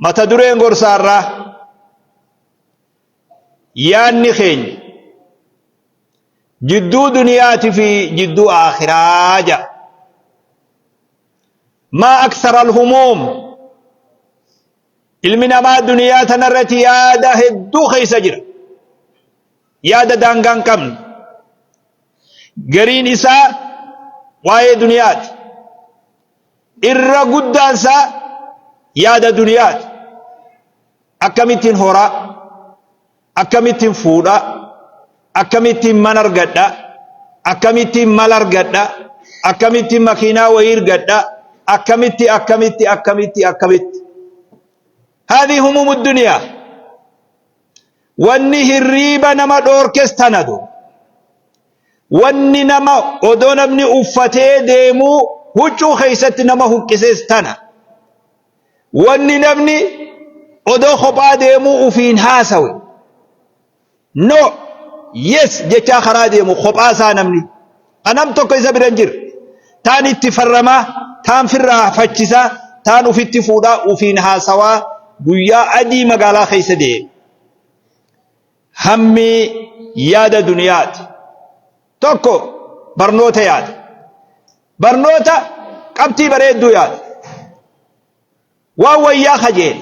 Mata dureen gorsaarraa yaanni keenya jidduu duniyaati fi jidduu aakhiraa jedha. Maa akthara alhumuum, ilmi namaa duniyaa tanarratti yaada hedduu keessa jira. Yaada daangaa hin qabne. Gariin isaa waa'ee duniyaati. Irra guddaan isaa yaada duniyaati. Akkamittiin horaa, akkamittiin fuudhaa, akkamittiin mana argadha, akkamittiin mala argadha, akkamittiin makiinaa wayii argadha, akkamitti akkamitti akkamitti akkamitti. Haadhi humumu duniyaa. Wanni hirriiba nama dhoorkes tana du. Wanni nama odoo namni uffatee deemuu huccuu keessatti nama huqqises tana. Wanni namni odoo kophaa deemuu ufiin haasawe. No, yes jechaa karaa deemu kophaa isaa namni. Anam tokko isa bira hin jirre. Taan itti farramaa, taan firraa fachisaa, taan ufitti fuudhaa ufiin haasawaa guyyaa adii magaalaa keessa deema. Hammi yaada duniyaati. Tokko barnoota yaada. Barnoota qabxii bareedduu yaada. Waan wayyaa kajeela.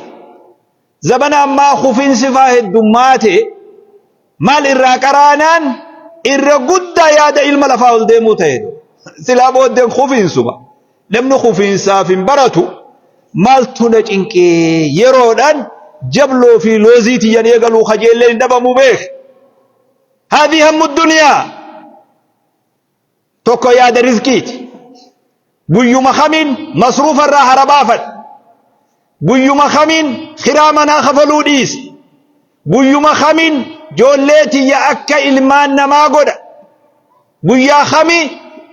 Zabana ammaa kufinsi faa heddummaate maal irraa qaraanaan irra guddaa yaada ilma lafaa ol deemuu ta'e. Silaa booddeen kufiinsuma. Namni kufiinsaaf hin baratu maaltu na cinqee yeroodhaan jabloo fi loozii tiyyan eegaluu kajeellee hin dhabamu beek. Haadhi hammu duniyaa. Tokko yaada rizqiiti. Guyyuma kamiin masruufa irraa hara baafadha. Guyyuma kamiin kiraa manaa kafaluu dhiisa. Guyyuma kamiin joollee tiyya akka ilmaan namaa godha. Guyyaa kamii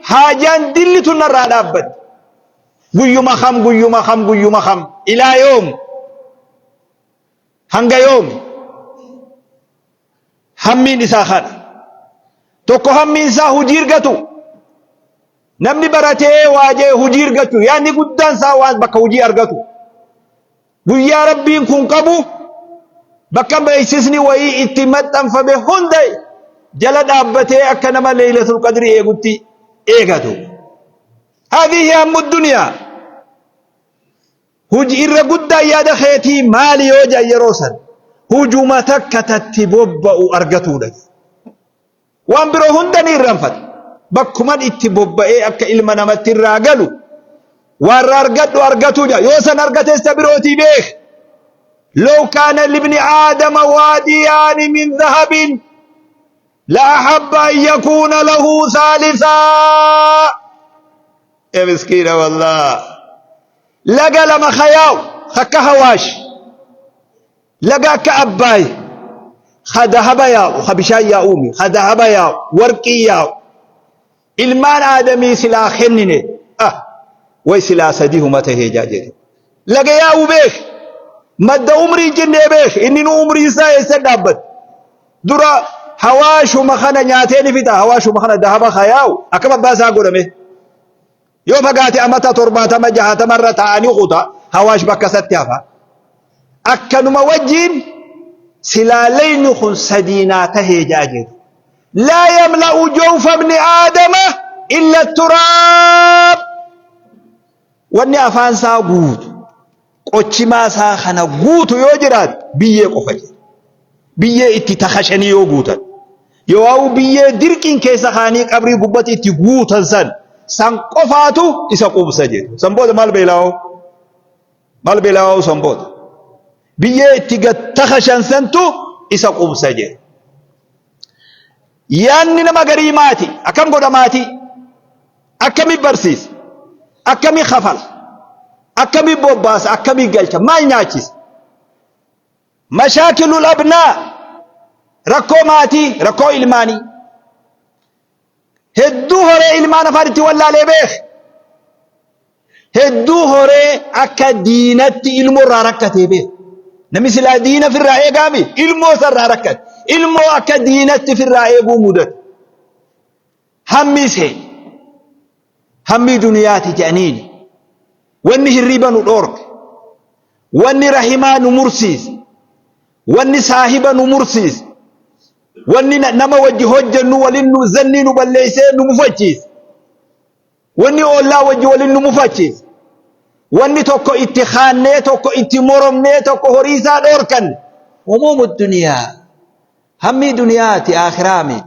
haajaan dilli tun narraa dhaabbatti. Guyyuma kam guyyuma kam guyyuma kam ilaa yoom hanga yoomi. Hammiin isaa kana. Tokko hammiin isaa hojii argatu. Namni baratee waa jee hojii argachuu yaadni guddaan isaa waan bakka hojii argatu. Guyyaa Rabbiin kun qabu bakka beeksisni wayii itti maxxanfame hunda jala dhaabbatee akka nama leeylatul qadrii eegutti eegatu. Haadhihi hammu duniyaa. Huji irra guddaan yaada keetii maali yoo jedhan yeroo san hujuma takka tatti bobba'u argatuudha. Waan biroo hunda ni irraanfata. Bakkuman itti bobba'ee akka ilma namatti irraa galu waan irraa argadhu argatuu jedha. Yoo san argates ta birootii beek. Law kaana libni aadama waadiyaani min dhahabin la ahabba an yakuuna lahu saalisaa. Ee miskiina wallah. Laga lama kayaa'u akka Hawaash, laga akka Abbaay, ka dahaba yaa'u, ka bishaan yaa'uumi, ka dahaba yaa'u, warqii yaa'u. Ilmaan aadamii silaa kennine, ah, way silaa sadihuma tahee jaa jedhe. Laga yaa'u beek, madda umrii jennee beek, inni nu umrii isaa eessa dhaabbate. Dura hawaashuma kana nyaatee ni fixa, hawaashuma kana dahaba ka yaa'u, akkam abbaa isaa godhame. Yoo fagaate amata 70 60 irra taa'anii kuta Hawaash bakka isatti hafa. Akkanuma wajjiin silaa layni kun sadiinaa tahee ja'a jedhu. Laa yamla'u jawfa ibni aadama illa turaab. Wanni afaan isaa guutu qochimaa isaa kana guutu yoo jiraate biyyee qofa jedha. Biyyee itti takashanii yoo guutan. Yoo biyyee dirqiin keessa kaanii qabrii gubbatti itti guutan san san qofaatu isa quubsa jedhu. San booda maal beelaa'oo? Maal beelaa'oo san booda? Biyyee itti gad takashan santu isa quubsa jedhu. Yaanni nama garii maati. Akkam godha maatii? Akkami barsiisa? Akkami kafala? Akkami bobbaasa? Akkami galcha? Maal nyaachisa? Mashaakilul abnaa rakkoo maatii, rakkoo ilmaanii. Hedduu horee ilmaan afaan itti wallaalee beek. Hedduu horee akka diinatti ilmoo irraa rakkatee beek. Namni silaa diina firraa eegaami ilmoo isarraa rakkate. Ilmoo akka diinatti firraa eeguu mudate. Hammi seen hammii duniyaati jedhaniini. Wanni hirriiba nu dhoorke. Wanni rahimaa nu mursiise, wanni saahiba nu mursiise, wanni nama wajji hojjennu walin nu zannii nu balleessee nu mufachiise, wanni oollaa wajji walin nu mufachiise, wanni tokko itti kaannee, tokko itti moromnee, tokko horii isaa dhoorkanne. Humuumu duniyaa, hammii duniyaati, aakhiraa miti.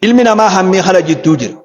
Ilmi namaa hammii kana jidduu jira.